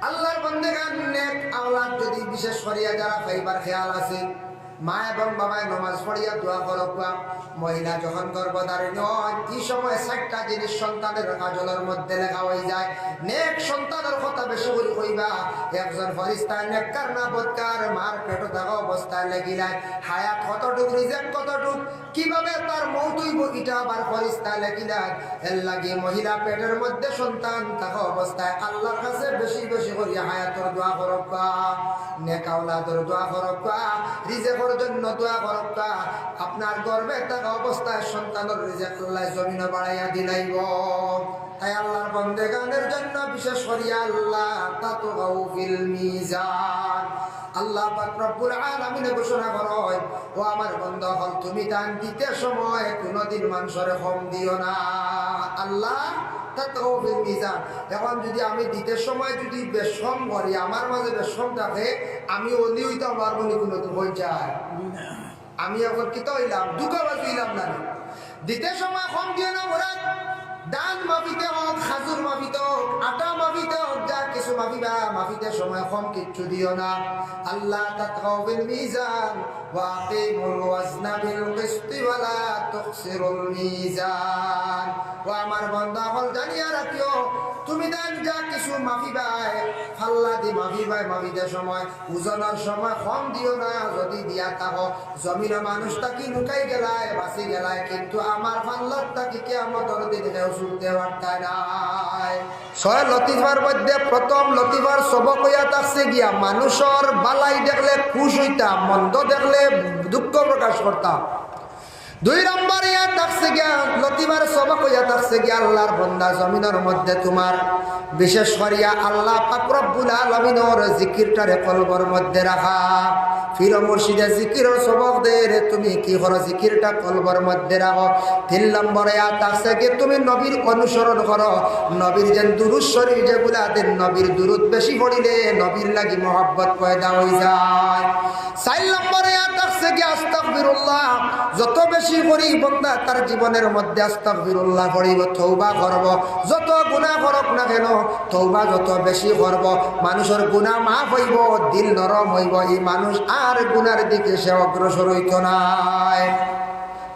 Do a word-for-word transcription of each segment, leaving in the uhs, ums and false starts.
আল্লাহর বন্দেগান, নেক আওলাদ যদি বিশেষ করিয়া যারা পাইবার খেয়াল আছে, মা এবং বাবায় নমাজ পড়িয়া দোয়া করউক্কা। মহিলা যখন গর্ভধারিণী অয়, ই সময় চাইরটা জিনিস সন্তানর আজলর মধ্যে লেখা অইযায়। নেক সন্তানর কথা বেশি করি কইবা। একজন ফিরিস্তায় নেককার না বদকার, মার পেটো থাকা অবস্থায় লেখিলায়, হায়াত কতটুক, রিজেক কতটুক, কিভাবে তার মউত অইবো, ইটা আবার ফিরিস্তায় লেখিলায়। এরলাগি মহিলা পেটর মধ্যে সন্তান থাকা অবস্থায় আল্লাহর কাছে বেশি বেশি করি হায়াতর দোয়া করউক্কা, নেক আওলাদর দোয়া করউক্কা, রিজেকর জন্য দোয়া করউক্কা। আপনার গর্ভে থাকা অবস্থায় সন্তানর রিজেক আল্লায় জমিনো বাড়াইয়া দিলাইবো। তাই আল্লাহর বন্দেগানের জন্য বিশেষ করিয়া আল্লাহ তাতগাউ ফিল মিজান। আল্লাহ পাক রব্বুল আলামিনে ঘোষণা করইন, "ও আমার বন্দা অকল, তুমি দান দিতে সময় কুনুদিন মানষরে কম দিও না।" আল্লাহ তাতগাউ ফিল মিজান। এখন যদি আমি দিতে সময় যদি বেশকম করি, আমার মাঝে বেশকম থাকে, আমি অলি অইতাম পারবো নি কুনুদিন? কইন চাই। আমি এখন কিতা অইলাম? ধুকাবাজ অইলাম না নি? দিতে সময় কম দিও না, মুরাদ দান মাফিতে অউক, খাজুর মাফিতে অউক, আটা মাফিতে অউক, যা কিছু মাফিবা, মাফিতে সময় কম কিচ্ছু দিও না। আল্লাহ তাতগাউ ফিল মিজান, ওয়া আকিমুল ওয়াজনা বিল কিসতি ওয়া লা তুখসিরুল মিজান। ও আমার বন্দা অকল, জানিয়া রাখিও, তুমি দান যা কিছু মাফিবায়, ফাল্লা দি মাফিবায়, মাফিতে সময় ওজনর সময় কম দিও না। যদি দিয়া থাকো, জমিনো মানুষ থাকি লুকাই গেলায়, বাঁচি গেলায়, কিন্তু আমার পাল্লার থাকি কিয়ামতর দিন কেউ ছুটতে পারতায় নায়। ছয় লতিফার মধ্যে প্রথম লতিফার সবক অইয়া থাকছে গিয়া, মানুষর বালাই দেখলে খুশ অইতা, মন্দ দেখলে দুঃখ প্রকাশ করতা। দুই নম্বর ইয়া থাকছে গিয়া, লতিফার সবক অইয়া থাকছে গিয়া, আল্লাহর বন্দা, জমিনর মধ্যে তুমার বিশেষ করিয়া আল্লাহ পাক রব্বুল আলামিনর জিকিরটারে কলবর মধ্যে রাখা। পীর মুর্শিদে জিকিরর সবক দেয় রে, তুমি কি করো? জিকিরটা কলবর মধ্যে রাখো। তিন নম্বরে ইয়া থাকছে কি তুমি নবীর অনুসরণ করো। নবীর যেন দুরূদ শরীফ যেগুলা দেন, নবীর দুরূদ বেশি পড়িলে নবীর লাগি মহব্বত পয়দা অইযায়। চাইর নম্বরে ইয়া থাকছে কি আস্তাগফিরুল্লাহ। যত বেশি করি বন্দা তার জীবনর মধ্যে আস্তাগফিরুল্লাহ পড়িবো, তওবা করবো, যত গুনাহ করুক না কেন, তওবা যত বেশি করবো, মানুষর গুনাহ মাফ অইবো, দিল নরম অইবো, ই মানুষ আর গুনার দিকে সে অগ্রসর অইতো নায়।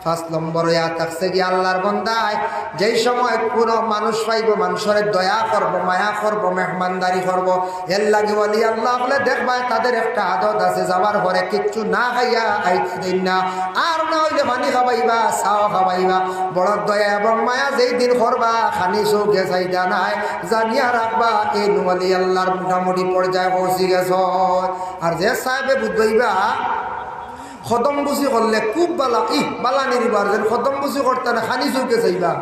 পাঁচ নম্বর ইয়া থাকছে কি আল্লাহর বন্দায় যেই সময় কুনু মানুষ পাইবো, মানুষরে দয়া করবো, মায়া করবো, মেহমানদারি করবো, এরলাগি ওলি আল্লাহ অকলে দেখবায় তাদের একটা আদত আছে, যাওয়ার পরে কিচ্ছু না খাইয়া আইতা দেইন না, আর না অইলে পানি খাবাইবা, চাও খাবাইবা। বড় দয়া এবং মায়া যেই দিন করবা, খানি চউখে চাইতা নায়, জানিয়া রাখবা, এইন ওলি আল্লাহর মোটামুটি পর্যায়ে পৌঁছি গেছো। আর যে সাহেবে বুঝবাইবা, কদমবুসি করলে খুব বালা, ইহ, বালা নিরিবার যেন কদমবুসি করতা না, খানি চউখে চাইবা,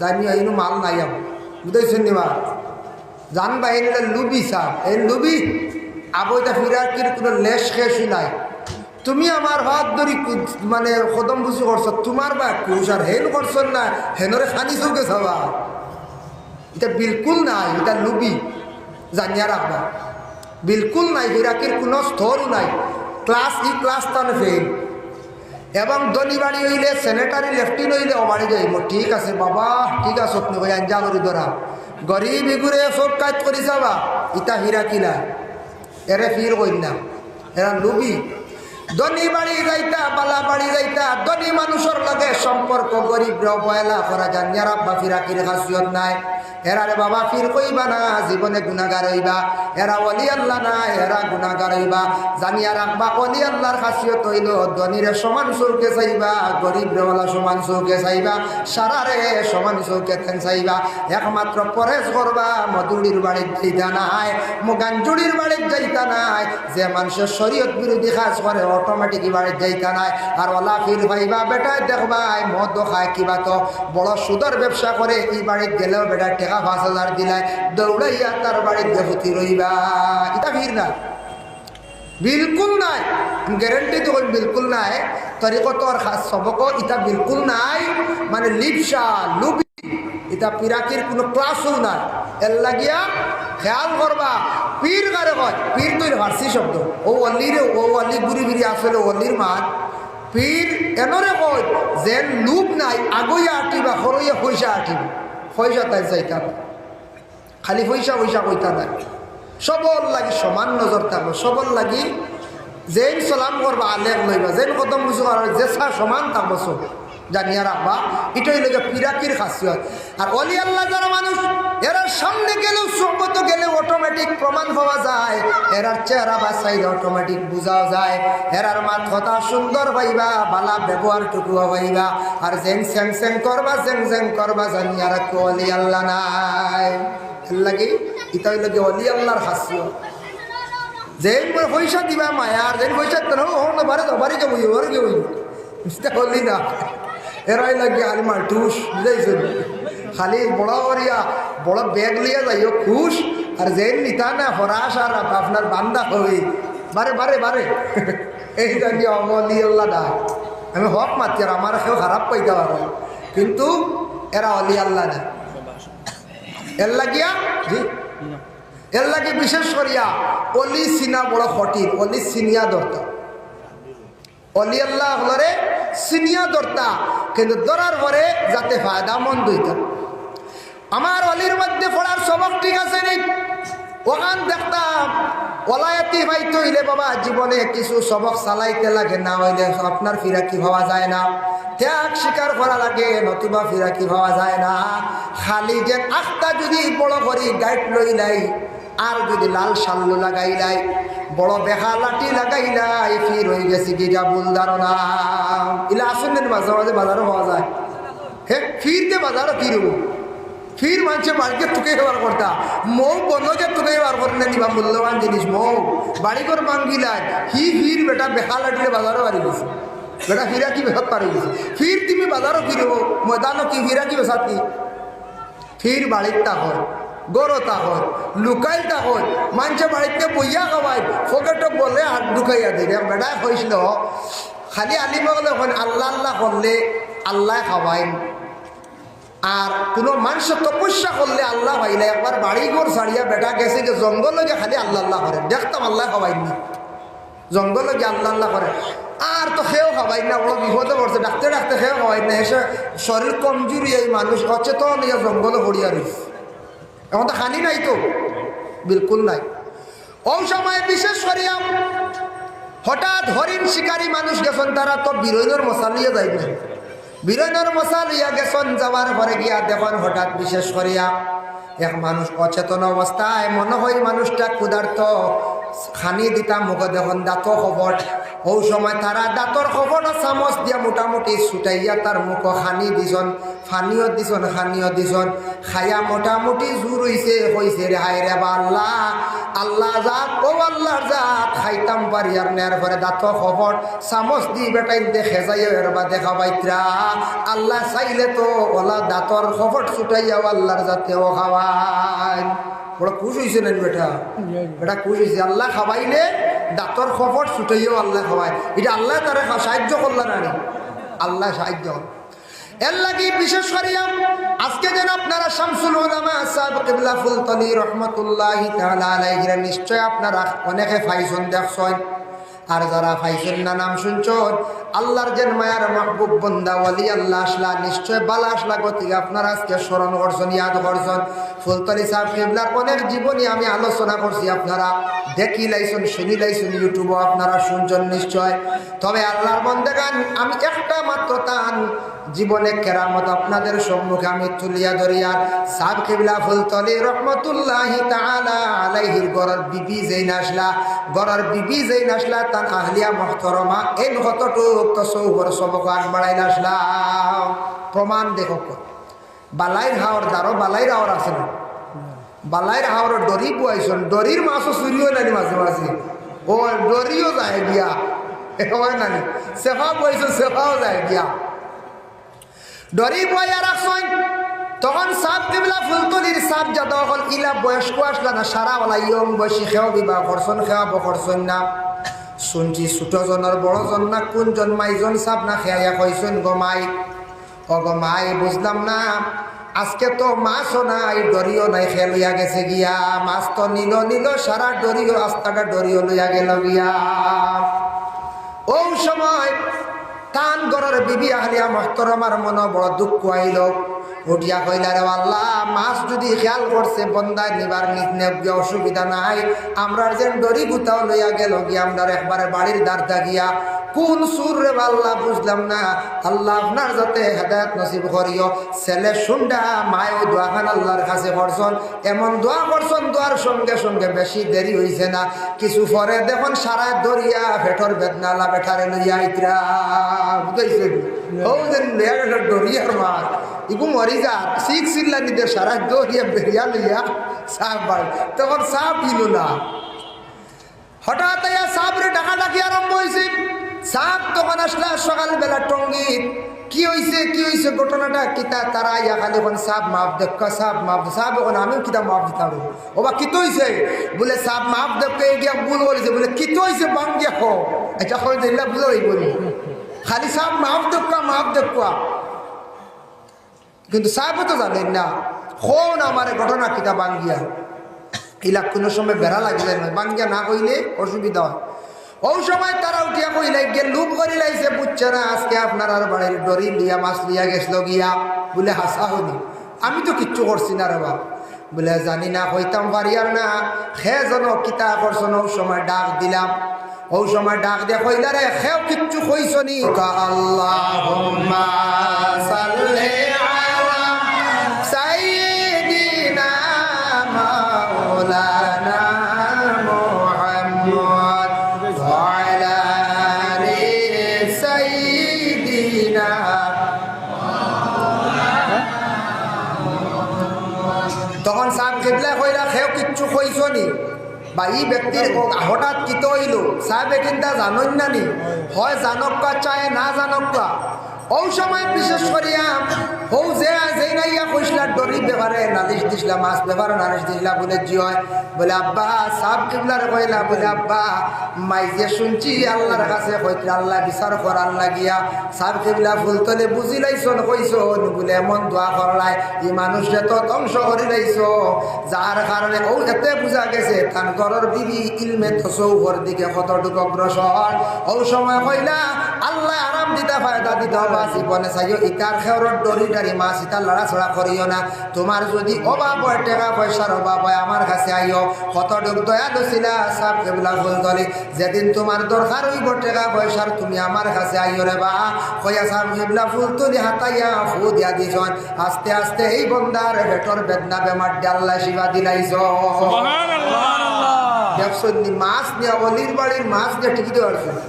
জানিয়া এইন মাল নাই আবো। বুঝাইছইন নি বা? জানবা, এইন লুবি সাব, এইন লুবি। আবো ইতা ফিরাকির কুনু লেশ খেশ নাই। তুমি আমার হাত ধরি কু-, মানে কদমবুসি করছো, তুমার বা কুশ আর হেন করছইন না, হেনরে খানি চউখে চাবা। ইতা বিলকুল নায়, ইতা লুবি। জানিয়া রাখবা, বিলকুল নাই, ফিরাকির কুনু স্তরও নাই। ক্লাস, ই ক্লাস তান ফেইল। এবং ধনী বাড়ি অইলে, সেনেটারি লেফটিন অইলে, ও বাড়ি যাইবো, ঠিক আছে বাবা, ঠিক আছে, আপনি কই আঞ্জা করি ধরা। গরিব ইগুরে চউখ কাইত করি চাবা, ইতা ফিরাকি না, এরে পীর কইন না, এরা লুবি। ধনী বাড়ি যাইতা, বালা বাড়ি যাইতা, ধনী মানুষর লগে সম্পর্ক, গরিবরে অবহেলা করা, জানিয়া রাখবা ফিরাকির খাসিয়ত নায়। এরারে বাবা পীর কইবা না, জীবনে গুনাগার অইবা। এরা ওলি আল্লাহ নায়, এরা গুনাগার অইবা। জানিয়া রাখবা, ওলি আল্লাহর খাসিয়ত অইলো ধনীরে সমান চউখে চাইবা, গরিবরে ওলা সমান চউখে চাইবা, সারারে সমান চউখে তেন চাইবা। একমাত্র পরেজ করবা, মদুড়ির বাড়িত যাইতা নায়, মুগানজুড়ির বাড়িত যাইতা নায়। যে মানষে শরীয়ত বিরোধী কাজ করে, অটোমেটিক ই বাড়িত যাইতা নায়। আর ওলা পীর পাইবা, বেটায় দেখবায়, মদও খায়, কিবা তো বড় সুদর ব্যবসা করে, ই বাড়িত গেলেও বেটায় টেকা পাঁচ হাজার দিলায়, দৌড়াইয়া তার বাড়িত গিয়া ফুতি রইবা। ইতা পীর না, বিলকুল নায়। আমি গ্যারান্টি দিলাম, বিলকুল নায়। তরিকতর খাস সবক ইতা বিলকুল নায়, মানে লিপসা, লুবি। ইতা ফিরাকির কুনু ক্লাসও নায়। এরলাগিয়া খেয়াল করবা, পীর কারে কয়? পীর তো ফার্সি শব্দ। অউ ওলিরে, অউ ওলি ঘুরি ফিরি আসলে ওলির মাত। পীর এনরে কয়, যেন লুব নাই, আগইয়া আটিবা, খরইয়া পয়সা আটিবা। পয়সা তাইন চাইতা নায়। খালি পয়সা পয়সা কইতা নায়। সবর লাগি সমান নজর থাকবো, সবর লাগি যেইন সালাম করবা আলেক লইবা, যেইন কদম বুঝু করার যে সা সমান থাকবো সব। জানিয়া রাখবা, ইটা অইলো গিয়া ফিরাকির খাসিয়ত। আর অলি আল্লাহ যারা মানুষ, এরার সামনে গেলেও, সোহবতো গেলেও অটোমেটিক প্রমাণ পাওয়া যায়, এরার চেহারা বা সাইজ অটোমেটিক বুঝাও যায়, এরার মাত কথা সুন্দর পাইবা, বালা ব্যবহার টুকুও পাইবা। আর জেং স্যাং স্যাং করবা, জেং জেং করবা, জানিয়া রাখো অলি আল্লাহ নাই। এর লাগি ইটা অইলো গিয়া অলি আল্লাহর খাসিয়ত। যেইন পয়সা দিবা মায়ার, যেইন পয়সা দিতে না, ও না বারে যাও, বাড়ি যাবো, ওর গিয়ে ওই। বুঝতে পারলি না? এরাই লাগে খালি মালটুস, বুঝাইছো? খালি বড় করিয়া, বড় ব্যাগ লিয়া যাইও খুশ, আর যেইন নিতা না হরাস আর আপনার বান্দা হবে, বারে, বারে, বারে। এই জাতীয় অলি আল্লাহ না। আমি হক মাতি আর আমার কেউ খারাপ পাইতে পারে, কিন্তু এরা অলি আল্লাহ না। এর লাগিয়া, জি? এর লাগি বিশেষ করিয়া অলি চিনা বড় কঠিন, অলি চিনিয়া ধরতা। অলি আল্লাহ অকলরে চিনিয়া ধরতা, কিন্তু ধরার পরে যাতে ফায়দামন্দ অইতা। আমার অলির মধ্যে পড়ার সবক ঠিক আছে নি? ওখান দেখতাম, ওলায়াতি পাইতে অইলে বাবা জীবনে কিছু সবক চালাইতে লাগে, না অইলে আপনার ফিরাকি পাওয়া যায় না। ত্যাগ স্বীকার করা লাগে, নতুবা ফিরাকি পাওয়া যায় না। খালি যে আখতা যদি বড় করি গাইড লইলাই, আর যদি লাল সাল্লু লাগাইলাই, বড় বেহা লাঠি লাগাইলাই, ফির অই গেছে গিয়া ভুল ধারণা। ইলা আছইন নি মাঝে মাঝে বাজারো পাওয়া যায়। হে, ফিরতে বাজারো কিরকম? ফির মানষে বাড়িতে তুকাইয়া বার করতা, মৌ বনজে তুকাইয়া বার করে না নিবা মূল্যবান জিনিস, মৌ বাড়িঘর ভাঙ্গিলায়, হি ফির বেটা বেহা লাঠিরে বাজারো বাড়ি গেছে, বেটা ফিরাকি বেসাত পারি গেছে। ফির তুমি বাজারো কিরকম, ময়দানো কি ফিরাকি বেসাত কি? ফির বাড়িত থাকইন, ঘরো থাকইন, লুকাইল থাকইন, মানষে বাড়িতে বইয়া খাওয়াইন, পকেটো বলে হাত ঢুকাইয়া দেইন। এক বেটায় কইছিল, খালি আলিম অকলে কইন, আল্লাহ আল্লাহ করলে আল্লায় খাওয়াইন, আর কুনু মানষে তপস্যা করলে আল্লাহ পাইলে। একবার বাড়ি ঘর ছাড়িয়া বেটা গেছে গি জঙ্গলো গিয়া খালি আল্লাহ আল্লাহ করে, দেখতাম আল্লায় খাওয়াইন নি। জঙ্গলো গিয়া আল্লাহ আল্লাহ করে, আর তো কেউ খাওয়াইন না, বড় বিপদো পড়ছে, ডাকতে ডাকতে কেউ খাওয়াইন না, এসে শরীর কমজুরি, এই মানুষ অচেতন অইয়া জঙ্গলো পড়িয়া রইছে। এখন তো খানি নাই তো, বিলকুল নাই। অউ সময় বিশেষ করিয়া হঠাৎ হরিণ শিকারী মানুষ গেছইন, তারা তো বিরইনর মশা লইয়া যাইন না, বিরইনর মশা লইয়া গেছইন, যাওয়ার পরে গিয়া দেখইন হঠাৎ বিশেষ করিয়া এক মানুষ অচেতন অবস্থায়, মনে হয় মানুষটা ক্ষুধার্ত, খানি দিতা মুখো দেখইন দাঁতো খবট। অউ সময় তারা দাঁতর খবট চামচ দিয়া মোটামুটি ছুটাইয়া তার মুখো খানি দিছইন, পানিও দিছইন, খানিও দিছইন। খাইয়া মোটামুটি জুর অইছে, কইছে, "রে হায় রে বা আল্লাহ, আল্লাহ জাত, ও আল্লাহর জাত, খাইতাম পারি আর না।" এর পরে দাঁতর খবট চামচ দি বেটাইন্তে খেজাইও এর বাদে খাবাইত্রা। আল্লাহ চাইলে তো অলা দাঁতর খবট ছুটাইয়াও আল্লাহর জাতেও খাওয়াইন। বড় খুশ অইছে না বেটা? বেটা খুশ অইছে। আল্লাহ খাওয়াইলে দাঁতর খবট ছুটাইয়াও আল্লাহ খাওয়াইন। ইটা আল্লাহ তারে খা-, সাহায্য করলা না নি? আল্লাহ সাহায্য করলা। এর লাগি বিশেষ করিয়া আজকে যেন আপনারা শামসুল উলামা সাহেব কিবলা ফুলতলি রহমতুল্লাহি তাআলা আলাইহিরে নিশ্চয় আপনারা অনেকে পাইছইন, দেখছইন। আর যারা পাইছইন না, নাম শুনছইন, আল্লাহর যেন মায়ার মাহবুব বন্দা ওলি আল্লাহ আছলা, নিশ্চয় বালা আছলা, গতিকে আপনারা আজকে স্মরণ করছইন, ইয়াদ করছইন। ফুলতলি সাহেব কিবলার অনেক জীবনী আমি আলোচনা করছি, আপনারা দেখিলাইছইন, শুনিলাইছইন, YouTube-ও আপনারা শুনছইন নিশ্চয়। তবে আল্লাহর বন্দেগান, আমি একটা মাত্র তান জীবনে কেরামত আপনাদের সম্মুখে আমি তুলিয়া ধরিয়ার। সাব কিবলা ফুলতলি রহমতুল্লাহি তাআলা আলাইহির ঘরর বিবি যেইন আছলা, ঘরর বিবি যেইন আছলা, তান আহলিয়া মুহতরমা এইন কতটুক তসৌফর সবক আগ বাড়াইল আছলা। প্রমাণ দেখো, বালাইর হাওর, দারো বালাইর হাওর আছে না? বালাইর হাওর ডরি বওয়াইছইন, ডরির মাছও চুরি অয় না নি মাঝে মাঝে? ও ডরিও যায় গিয়া, অয় না নি? সেফা বওয়াইছইন, সেফাও যায় গিয়া। ডরি বওয়াইয়া রাখছইন। তখন সাব কিবলা ফুলতলির সাব জাদা অকল ইলা বয়স্ক আছলা না, সারা অলা ইয়ং বয়সী, কেউ বিবাহ করছইন, কেউ বা করছইন না। শুনছি ছোট জনর বড় জন না, কুন জন মাইজন সাব না, কে আইয়া কইছইন, "গো মাই, ও গো মাই, বুঝলাম না, আজকে তো মাছও নাই, ডরিও নাই, কে লইয়া গেছে গিয়া? মাছ তো নিল নিল, সারা ডরিও, আস্তাটা ডরিও লইয়া গেল গিয়া।" অউ সময় তান ঘরর বিবি আহলিয়া মুহতারামার মনো বড় দুঃখ আইলো। উঠিয়া কইলা, "রে আল্লাহ, মাছ যুদি খিয়াল করছে বন্দায় নিবার নিজ নেক গিয়া অসুবিধা নাই, আমরার যেন ডরি গুতাও লইয়া গেলো গিয়া আমরার একবারে বাড়ির দ্বারদা গিয়া। কুন চুর রে আল্লাহ বুঝলাম না, আল্লাহ আপনার যাতে হেদায়েত নসিব করিও।" ছেলে শুনডা মায়ও দোয়াখান আল্লাহর কাছে করছন, এমন দোয়া করছন, দোয়ার সঙ্গে সঙ্গে বেশি দেরি অইছে না, কিছু পরে দেখইন সারা দরিয়া পেটর বেদনাআলা বেটারে লইয়া আইতরা। বুঝাইছে? ও যে লইয়া গেল দরিয়ার মাছ, ইগু মরি যা, সিক চিল্লানি দে সারা দরিয়া বেরিয়া লইয়া সাপ বাড়ি, তখন সাপ দিল না। হঠাৎ আইয়া সাপরে ডাকাডাকি আরম্ভ অইছে। সাপ তখন আসলা সকালবেলা টঙ্গিত। "কি অইছে, কি অইছে, ঘটনাটা কিতা?" তারা আইয়া খালি কইন, "সাপ মাফ দেউক্কা, সাপ মাফ দে।" সাপ কইন, "আমিও কিতা মাফ দিতাম রে?" "ওবা, কিতা অইছে?" বুলে, "সাপ মাফ দেউক্কা, এগিয়া ভুল করিছে।" বুলে, "কিতা অইছে, বাঙ্গিয়া কও।" আচ্ছা, কই দিলা, বুঝা অইবো নি? খালি সাপ মাফ দেউক্কা, মাফ দেউক্কা। কিন্তু সাপে তো জানইন না, কও না আমারে ঘটনা কিতা বাঙ্গিয়া। ইলা কুনু সময় বেড়া লাগি যায় না, বাঙ্গিয়া না কইলে অসুবিধা অয়। অউ সময় তারা উঠিয়া কইলা, "গিয়া লুপ করিলাইছে, বুঝছে না, আজকে আপনারার বাড়ির ডরি লইয়া মাছ লইয়া গেছলো গিয়া।" বুলে, "হাছা কইনি, আমি তো কিচ্ছু করছি না রে বা।" বুলে, "জানি না, কইতাম পারিয়ার না, কে যেন কিতা করছন।" অউ সময় ডাক দিলাম, অউ সময় ডাক দিয়া কইলা, "রে, কেউ কিচ্ছু কইছো নি?" আল্লাহুম্মা সাল্লি আলা সাইয়্যিদিনা মাওলানা মুহাম্মদ ওয়া আলা আলি সাইয়্যিদিনা। তখন সাব কিবলা কইলা, "কেউ কিচ্ছু কইছো নি?" বা ই ব্যক্তির ও হঠাৎ কিতা অইলো? সাবে কিন্তা জানইন না নি? হয় জানউক্কা, চায় না জানউক্কা। অউ সময় বিশেষ করিয়া হউ যে, যেইন আইয়া কইছলা ডরির ব্যাপারে নালিশ দিছলা, মাছ ব্যাপারে নালিশ দিছলা, বুলে, "জি অয়।" বুলে, "আব্বা," সাব কিবলারে কইলা, বুলে, "আব্বা, মাইজে শুনছি আল্লার কাছে কইতরা, আল্লায় বিচার করার লাগিয়া।" সাব কিবলা ফুলতলি বুঝিলাইছন, কইছন, বুলে, "এমন দোয়া করলায়, ই মানুষরে তো ধ্বংস করিলাইছো।" যার কারণে অউ এতে বুঝা গেছে, তান ঘরর বিবি ইলমে তসৌফর দিকে কতটুকু অগ্রসর। অউ সময় কইলা, "আল্লায় আরাম দিতা, ফায়দা দিতা, বা জীবনে চাইও, ইতার খেওরর ডরি ডারি মাছ ইতা লড়াচড়া করিও না। তুমার যুদি অভাব অয়, টেকা পয়সার অভাব অয়, আমার কাছে আইও।" কতটুক দয়ালু ছিলা সাব কিবলা ফুলতলি, "যেদিন তুমার দরকার অইবো টেকা পয়সার, তুমি আমার কাছে আইও রে বা।" কইয়া সাব কিবলা ফুলতলি হাতাইয়া ফু দিয়া দিছন। আস্তে আস্তে এই বন্দার পেটর বেদনা বেমারটা আল্লায় শিফা দিলাইছন। সুবহানাল্লাহ। দেখছইন নি, মাছ নিয়া, অলির বাড়ির মাছ নিয়া টিকি দেওয়ার জন্য।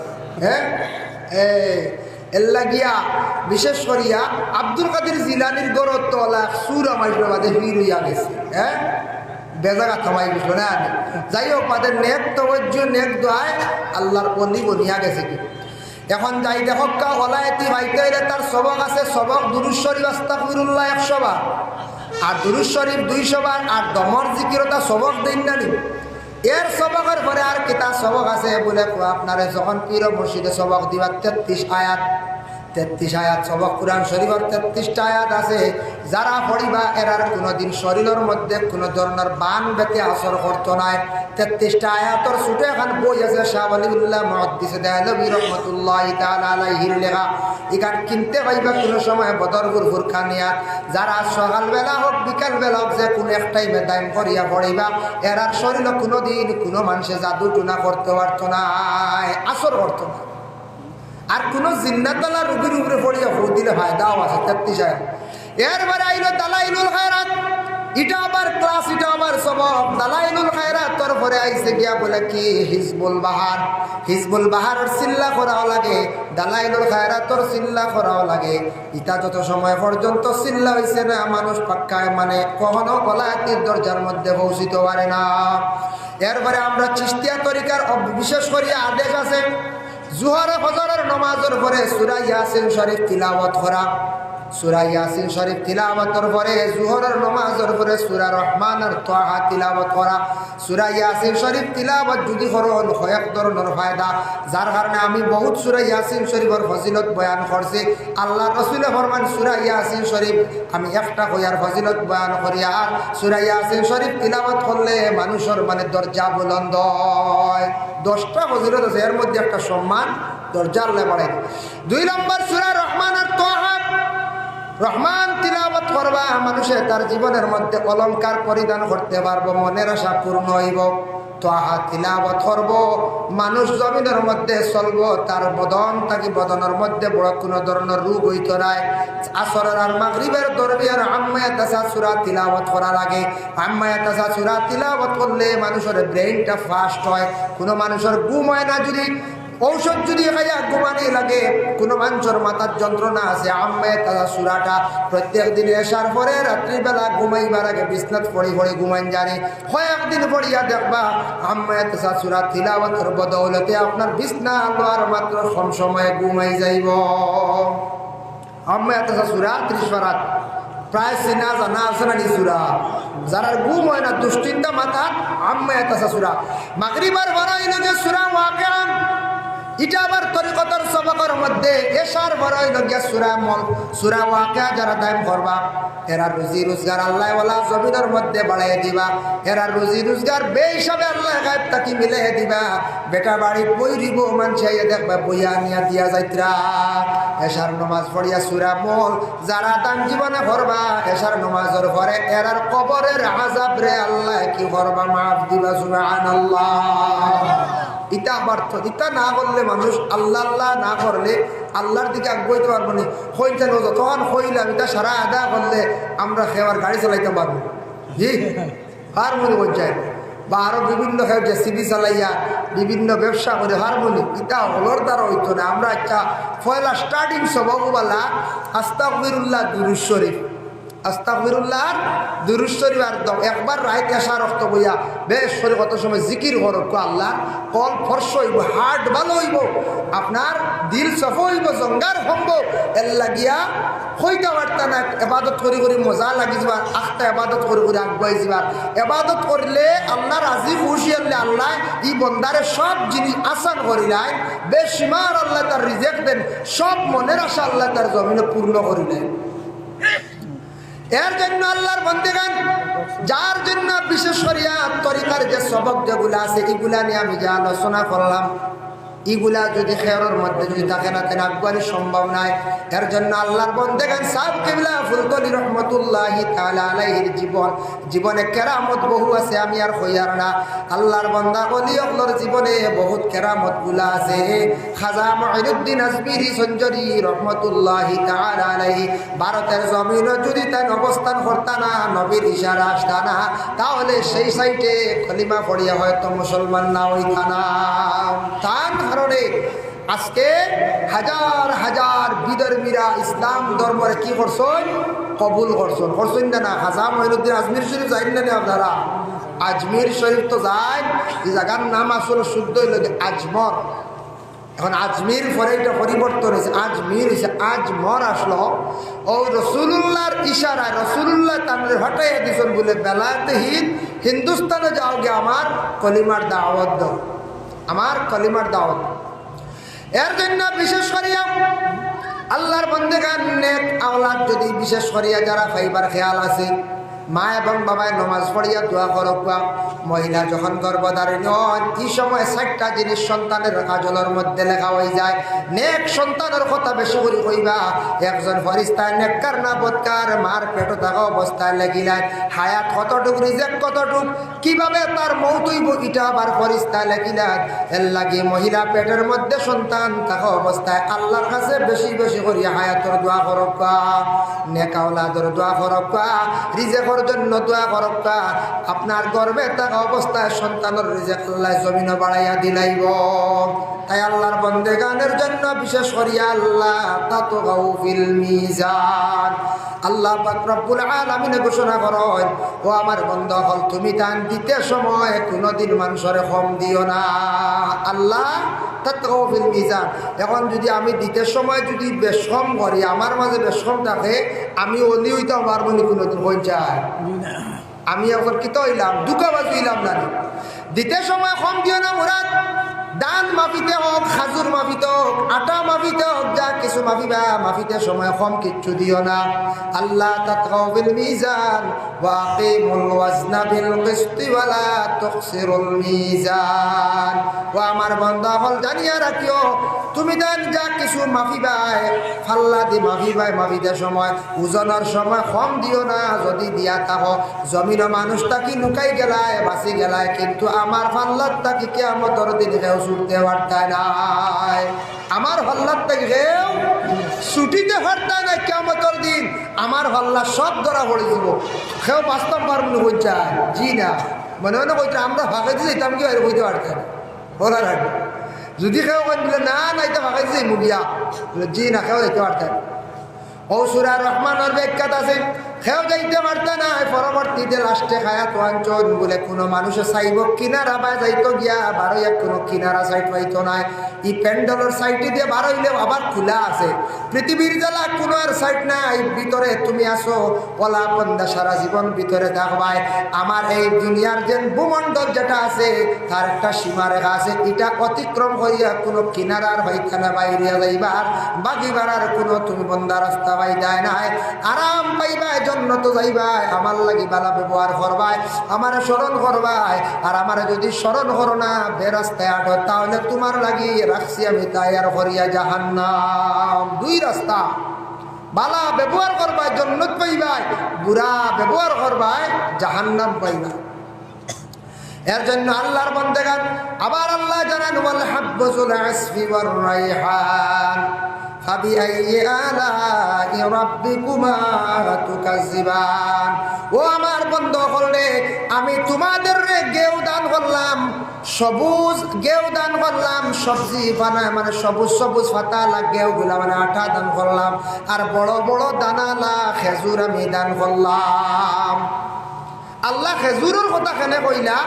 হ্যাঁ? এ, এর লাগিয়া বিশেষ করিয়া আব্দুল কাদির জিলানির ঘরত তো অলা এক চুর আমার বাদে ভিড় অইয়া গেছে। হ্যাঁ? বেজাগা থামাই গেছিল না? যাই হোক, বাদে নেক তওয়াজ্জু, নেক দোয়ায় আল্লার অলি বনিয়া গেছে কি। এখন যাই দেখউক্কা, অলায়েতি পাইতে অইলে তার সবক আছে, সবক দুরুদ শরিফ আস্তাগফিরুল্লাহ একশো বার, আর দুরুদ শরিফ দুইশো বার, আর দমর জিকির অতা সবক দেইন না নি? এর সবকর পরে আর কিতা সবক আছে বুলে কও, আপনারে যখন পীর মুর্শিদে সবক দিবা তেত্রিশ আয়াত, তেত্রিশ আয়াত সবক, কুরআন শরিফর তেত্রিশটা আয়াত আছে, যারা পড়িবা এরার কুনুদিন শরিলর মধ্যে কুনু ধরনর বান ব্যথা আসর করতো নায়। তেত্রিশটা আয়াতর ছুটো একখান বই আছে, শাহ ওয়ালিউল্লাহ মুহাদ্দিসে দেহলভী রহমতুল্লাহি তাআলা আলাইহির লেখা। ইখান কিনতে পাইবা কুনু সময় বদরপুর ফুরকানিয়াত। যারা সকালবেলা হউক, বিকালবেলা হউক, যে কুনু এক টাইমে দাইম করিয়া পড়িবা, এরার শরিলো কুনুদিন কুনু মানষে জাদু টুনা করতো পারতো নায়, আসর করতো নায়। আর কুনু জিন্নাতআলা রুগীর উপরে পড়িয়া ফু দিলে ফায়দাও আছে, তেত্রিশ আয়াত। এরপরে আইলো দালাইলুল খায়রাত, ইটা আবার ক্লাস, ইটা আবার সবক। দালাইলুল খায়রাতর পরে আইছে গিয়া বুলে কি হিজবুল বাহার, হিজবুল বাহারর চিল্লা করাও লাগে, দালাইলুল খায়রাতর চিল্লা করাও লাগে। ইতা যত সময় পর্যন্ত চিল্লা অইছে না, মানুষ পাক্কায় মানে কখনো অলায়েতির দরজার মধ্যে পৌঁছিতো পারে না। এরপরে আমরা চিশতিয়া তরিকার অব-, বিশেষ করিয়া আদেশ আছে, জুহর ফজরর নমাজর পরে সূরা ইয়াসিন শরিফ তিলাওয়াত করা। সূরা ইয়াসিন শরিফ তিলাওয়াতর পরে, জুহরর নমাজর পরে সূরা রহমান আর তাহা তিলাওয়াত করা। সূরা ইয়াসিন শরিফ তিলাওয়াত যুদি করইন, কয়েক ধরনর ফায়দা, যার কারণে আমি বউত সূরা ইয়াসিন শরিফর ফজিলত বয়ান করছি। আল্লার রসুলে ফরমাইন, সূরা ইয়াসিন শরিফ আমি একটা কইয়ার ফজিলত বয়ান করিয়ার, সূরা ইয়াসিন শরিফ তিলাওয়াত করলে মানুষর মানে দরজা বুলন্দ অয়। দশটা ফজিলত আছে, এর মধ্যে একটা সম্মান দরজা আল্লাহ বাড়াই দেয়। দুই নম্বর সূরা রহমান আর তাহা। রহমান তিলাওয়াত করবা, মানুষে তার জীবনের মধ্যে অলংকার পরিধান করতে পারবো, মনের আশা পূর্ণ হইব। তাহা তিলাওয়াত করবো, মানুষ জমিনের মধ্যে চলবো, তার বদন থাকি বদনের মধ্যে বড় কোনো ধরনের রোগ হইতো নাই। আসরের আর মাগরিবের দরমিয়ান আম্মা ইয়াতাসাআলুন সূরা তিলাওয়াত করার আগে, আম্মা ইয়াতাসাআলুন সূরা তিলাওয়াত করলে মানুষের ব্রেইনটা ফাস্ট হয়, কোনো মানুষের ঘুম হয় না। যদি ঔষধ যদি খাইয়া ঘুমানি লাগে, কোনো মানুষের মাথার যন্ত্রণা আছে, আম্মা ইয়াতাসাআলুন সূরাটা প্রত্যেক দিন এশার পরে রাত্রিবেলা ঘুমাইবার আগে বিছনাত পড়ি পড়ি ঘুমাইন জানি, কয়েকদিন পড়িয়া দেখবা, আম্মা ইয়াতাসাআলুন সূরা তিলাওয়াতের বদৌলতে আপনার বিছনা লওয়ার মাত্র কম সময়ে ঘুমাই যাইব। আম্মা ইয়াতাসাআলুন সূরা ত্রিশ পারাত, প্রায় চিনা জানা আছে না নি সূরা? যারার ঘুম হয় না, দুশ্চিন্তা মাথাত, আম্মা ইয়াতাসাআলুন সূরা। মাগরিবের পরে অইল গিয়া সূরা ওয়াকিয়া, ইটা আবার তরিকতর সবকর মধ্যে। এশার পরে অইল গিয়া সূরা মুলক, সূরা ওয়াকিয়া। যারা দায়েম করবা, এরার রুজি রোজগার আল্লাহ ওয়ালা জমিনের মধ্যে বাড়াই দিবা। এরার রুজি রোজগার বেহিসাবে আল্লাহ গায়েব থাকি মিলাই দিবা। বেটা বাড়িত বই দিব, মানষে আইয়া দেখবা বইয়া আনিয়া দিয়া যাইতরা। এশার নমাজ পড়িয়া সূরা মুলক যারা দান জীবনে করবা, এশার নমাজর পরে এরার কবরের আযাবরে আল্লাহ কি করবা? মাফ দিবা। সুবহানাল্লাহ। ইতা আবার তো, ইতা না করলে মানুষ আল্লাহ, আল্লাহ না করলে আল্লাহর দিকে আগুয়াইতে পারবো নি। কইন যেন যতক্ষণ কইলাম, ইতা সারা আদায় করলে আমরা কেউ আর গাড়ি চালাইতাম পারবো? জি, পারবো নি? কইন চাই বা আরো বিভিন্ন কেউ জেসিবি চালাইয়া বিভিন্ন ব্যবসা করে পারবো নি? ইতা হকলর দ্বারা হইতো না। আমরা একটা পয়লা স্টার্টিং সবক বালা আস্তাগফিরুল্লাহ দুরূদ শরীফ, আস্তাগফিরুল্লাহর দুরূদ শরীফ আর দম। একবার রাইত এশার অক্ত বইয়া বেশ করি কত সময় জিকির করউক্কা, আল্লাহর কলব ফর্শ হইব, হার্ট ভালো হইব, আপনার দিল সফা হইব, জঙ্গার হইব। এর লাগিয়া কইতা পারতা না, এবাদত করি করি মজা লাগি যাবার, আখতা এবাদত করি করি আগুয়াই যাবার। এবাদত করলে আল্লাহ রাজি খুশি হইলে আল্লাহ ই বন্দারে সব জিনিস আসান করিলাইন, বেশিমার আল্লাহ তার রিজেক দেন, সব মনের আশা আল্লাহ তার জমিনে পূর্ণ করিলাইন। এর জন্য আল্লাহর বন্দেগান, যার জন্য বিশেষ করিয়া তরিকার যে সবক যেগুলা আছে, ইগুলা নিয়া আমি যে আলোচনা করলাম, ইগুলা যদি খেয়রর মধ্যে যদি থাকে না, তেন আগুয়ানি সম্ভব নাই। এর জন্য আল্লাহর বন্দেগান সাব কিবলা ফুলতলি রহমতুল্লাহি তাআলা আলাইহির জীবন, জীবনে কেরামত বহু আছে, আমি আর কইয়ার না। আল্লাহর বন্দা অলি অকলর জীবনে বহুত কেরামত গুলা আছে। খাজা মুঈনুদ্দিন আজমিরি সঞ্জরি রহমতুল্লাহি তাআলা আলাইহি ভারতের জমিনো যদি তাইন অবস্থান করতা না, নবীর ইশারা আসতা না, তাহলে সেই সাইটে কলিমা পড়িয়া হয়তো মুসলমান না হইতা না। তান কারণে আজকে হাজার হাজার বিধর্মীরা ইসলাম ধর্মরে কি করছইন? কবুল করছইন। করছইন না, না? খাজা মঈনুদ্দিন আজমির শরীফ যাইন না নি আপনারা? আজমির শরীফ তো যাইন, এই জাগার নাম আসলে শুদ্ধ হইল কি আজমর। এখন আজমির পরে এটা পরিবর্তন হয়েছে, আজমির হয়েছে আজমর আসলো। ও রসুলুল্লাহর ইশারায় রসুলুল্লাহ তানরে হটাইয়া দিছইন বলে, বেলায়েতে হিন্দ, হিন্দুস্তানে যাওগি, আমার কলিমার দাওয়াত দাও, আমার কলিমার দাওয়াত দাও। এর জন্য বিশেষ করিয়া আল্লাহর বন্দেগান নেক আওলাদ যদি বিশেষ করিয়া যারা পাইবার খেয়াল আছে, মা এবং বাবায় নমাজ পড়িয়া দোয়া করউক্কা। মহিলা যখন গর্ভধারিণী হন, এই সময় চারটা জিনিস সন্তানের কাজলর মধ্যে লেখা হয়ে যায়। নেক সন্তানের কথা বেশি করি কইবা। একজন ফরিস্তায় নেককার না বদকার মার পেটো থাকা অবস্থায় লেখিলাইন, হায়াত কতটুক, রিজেক কতটুক, কিভাবে তার মৌত হইব, এটা আবার ফরিস্তায় লেখিলাইন। এর লাগি মহিলা পেটের মধ্যে সন্তান থাকা অবস্থায় আল্লাহর কাছে বেশি বেশি করি হায়াতর দোয়া করউক্কা, নেক আওলাদর দোয়া করউক্কা, রিজেকর জন্য দোয়া করউক্কা। আপনার গর্ভে থাকা অবস্থায় সন্তানের রিজেক আল্লাহ জমিনো বাড়াইয়া দিলাইব। তাই আল্লাহর বন্দেগানের জন্য বিশেষ করিয়া আল্লাহ তাতগাউ ফিল মিজান। আল্লাহ পাক রব্বুল আলামিনে ঘোষণা করইন, "ও আমার বন্দা অকল, তুমি দান দিতে সময় কোনোদিন মানুষরে কম দিও না।" আল্লাহ তাতগাউ ফিল মিজান। এখন যদি আমি দিতে সময় যদি বেশকম করি, আমার মাঝে বেশকম থাকে, আমি অলি হইতাম পারবো নি কোনোদিন? কইন চাই আমি এখন কিতা হইলাম? ধোঁকাবাজ হইলাম না নি? দিতে সময় কম দিও না মুরাদ, ধান মাপিতে হোক, খাজুর মাপিতে হোক, আটা মাপিতে হোক, যা কিছু মাপিবা, মাপিতে সময় কম কিচ্ছু দিও না। আল্লা তাতগাউ ফিল মিজান ওয়া আকিমুল ওয়াজনা বিল কিসতি ওয়া লা তুখসিরুল মিজান। ও আমার বান্দা অকল, জানিয়া রাখিও, তুমি ধান যা কিছু মাপিবায়, ফাল্লা দি মাপিবায়, মাপিতে সময়, ওজনর সময় কম দিও না। যদি দিয়া থাকো, জমিনো মানুষ থাকি লুকাই গেলায়, বাচি গেলায়, কিন্তু আমার ফাল্লাত থাকি কিয়ামতর দিন কেউ ছুটতে পারতায় নায়। আমার ফাল্লাত থাকি কেউ ছুটিতে পারতায় নায় কিয়ামতর দিন। আমার ফাল্লা সব ধরা পড়ি যিবো। কেউ বাচতাম পারবো না কইতা? জি না। মনে মনে কইতা, আমরা ফাঁকেদি যাইতাম কি বাইরে কইতে পারতাম না। বলার আগে যদি কেউ কইন বুলে, "না, না, ইতা ফাঁকেদি যাইমু গিয়া", বুলে, "জি না, কেউ যাইতে পারতায় না।" ও সূরা রহমানর ব্যাখ্যাত আছে, কেউ যাইতে পারতায় নায়। পরবর্তীতে লাস্টে খায়াত ওয়াঞ্চন বুলে, কোনো মানুষে চাইবো কিনারা বায় যাইতো গিয়া, বারইয়া কোনো কিনারা সাইড পাইতো নায়। ই প্যান্ডেলর সাইডে দিয়া বারইলেও আবার খোলা আছে। পৃথিবীর জ্বালা কোনো আর সাইড নাই, ভিতরে তুমি আছো, ওলা বন্দা সারা জীবন ভিতরে থাকবায়। আমার এই দুনিয়ার যে ভূমণ্ডল যেটা আছে, তার একটা সীমারেখা আছে, ইটা অতিক্রম করিয়া কোনো কিনারার হইখানে বাইরে যাইবার, বাগিবার আর কোনো তুমি বন্দা রাস্তা পাইতায় নায়। আরাম পাইবায়, জন্নতো যাইবায়, আমার লাগি বালা ব্যবহার করবায়, আমারে স্মরণ করবায়। আর আমারে যদি স্মরণ করো না, বেরাস্তায় আটো, তাহলে তোমার লাগি রাখছি আমি তৈয়ার করিয়া জাহান্নাম। দুই রাস্তা, বালা ব্যবহার করবায়, জন্নত পাইবায়, বুরা ব্যবহার করবায়, জাহান্নাম পাইবায়। এর জন্য আল্লার বন্দেগান, আবার আল্লায় জানাইন, "ওয়াল হাব্বু যুল আসফি ওয়ার রাইহান, ফাবিআইয়ি আলাই রাব্বিকুমা তুকাজ্জিবান।" ও আমার বন্দা অকল রে, আমি তোমাদেররে গেউ দান করলাম, সবুজ গেউ দান করলাম, সবজি পানা মানে সবুজ সবুজ পাতাআলা গেউগুলা মানে আটা দান করলাম, আর বড় বড় দানাআলা খেজুর আমি দান করলাম। আল্লায় খেজুরর কথা কেনে কইলা?